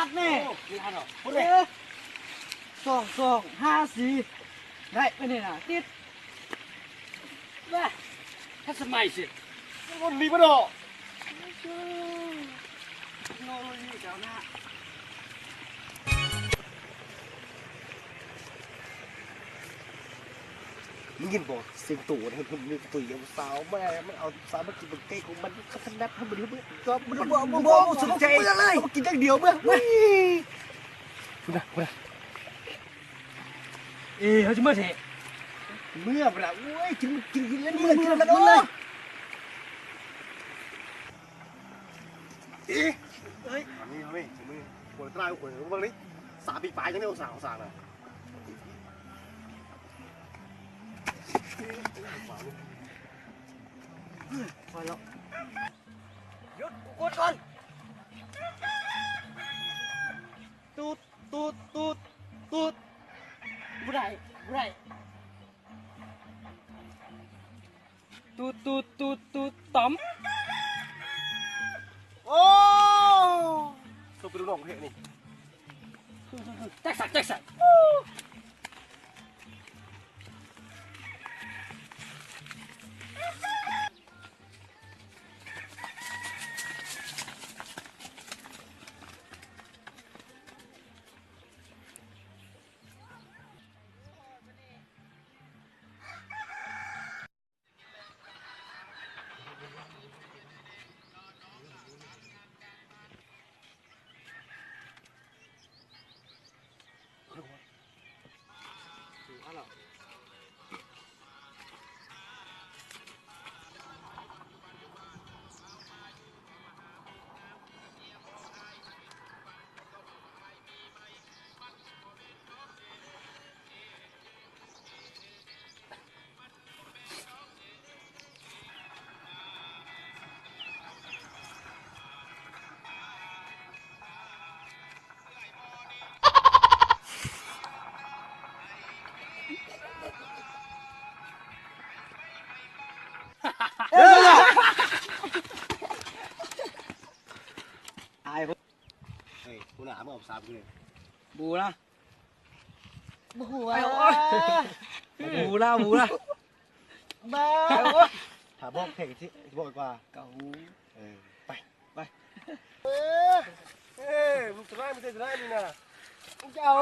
ອັດແນ່ ໂອ້ ມີອັດເນາະ ເອີ ສອງສອງຫ້າສີ່ ໄດ້ໄປນີ້ນະ ຕິດ ວ້າ ທັນສະໄໝຊິ ມັນດີບໍ່ເນາະ ເທກໂນໂລຢີກ້າວໜ້າ. ມຶງຍິນບໍ່ ສຽງໂຕນະ ເຫັນມັນໂຕດຽວສາວ ແມ່ມັນເອົາສາວມາກິນບັກເກກຂອງມັນ ຄັນຂະໜາດ ມັນບໍ່ ບໍ່ ບໍ່ ບໍ່ສົນໃຈ ເອົາມາກິນຢ່າງດຽວ ເບິ່ງ ພຸ້ນນະ ພຸ້ນນະ ເອີ ເຮົາຊິເມືອແທ້ ເມືອບໍ່ລະ ໂອ້ຍ ກິນ ກິນ ກິນແລ້ວເມືອ ກິນແລ້ວເມືອ ເອີ ເອີຍ ອັນນີ້ ເຮົານີ້ ມື ຄົນຕາຍ ຄົນເບິ່ງນີ້ ສາມປີປາຍ ຍັງໄດ້ອົງສາ ອົງສານະ ພໍແລ້ວ ຢຸດ ກູກົດກ່ອນ ຕູດ ຕູດ ຕູດ ຕູດ ບໍ່ໄດ້ ບໍ່ໄດ້ ຕູດ ຕູດ ຕູດ ຕູດ ຕຳ ໂອ້ ຕົກໄປດູນ້ອງເພະນີ້ ຈັກສັກ ຈັກສັກ. ອາຍ ເຮີ້ຍ ຫົວໜ້າ ມຶງເອົາສາມຄື ບູລະ ບໍ່ຮູ້ວ່າ ບູລະ ບູລະ ບ້າ ຖ້າບອກແທ້ຊິບອກກວ່າ ກະຮູ້ ເອີ ໄປ ໄປ ເອີ ເອີ ລູກສະຫຼາຍ ມັນເປັນສະຫຼາຍນີ້ນະ ມຶງຈະເອົາ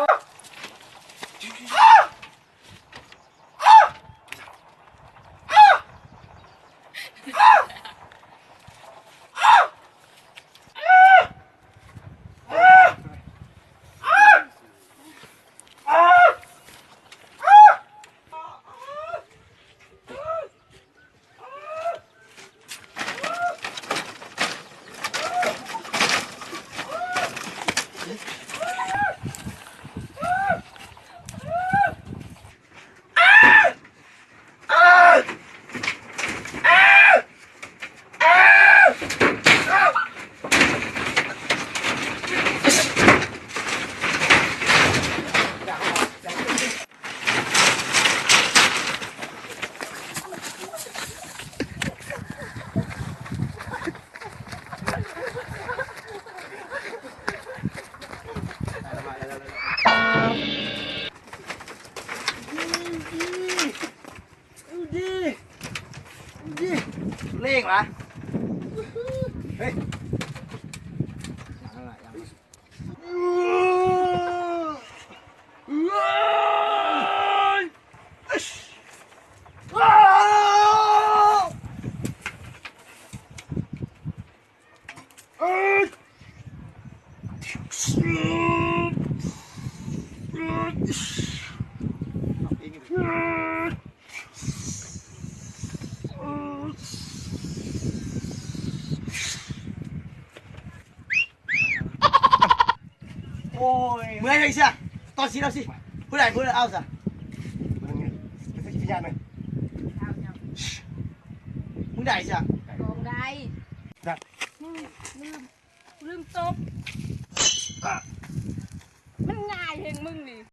ເລັ່ງວະ ເຮີ້ຍ ໂອ້ຍ ເມື່ອຍເລີຍຊະ ຕໍ່ຊິເອົາຊິ ຜູ້ໃດຜູ້ເອົາຊະ ມຶງໄດ້ຊະ ກອງໄດ້ ລືມ ລືມຕົບ ມັນງ່າຍແຮງມຶງນີ້.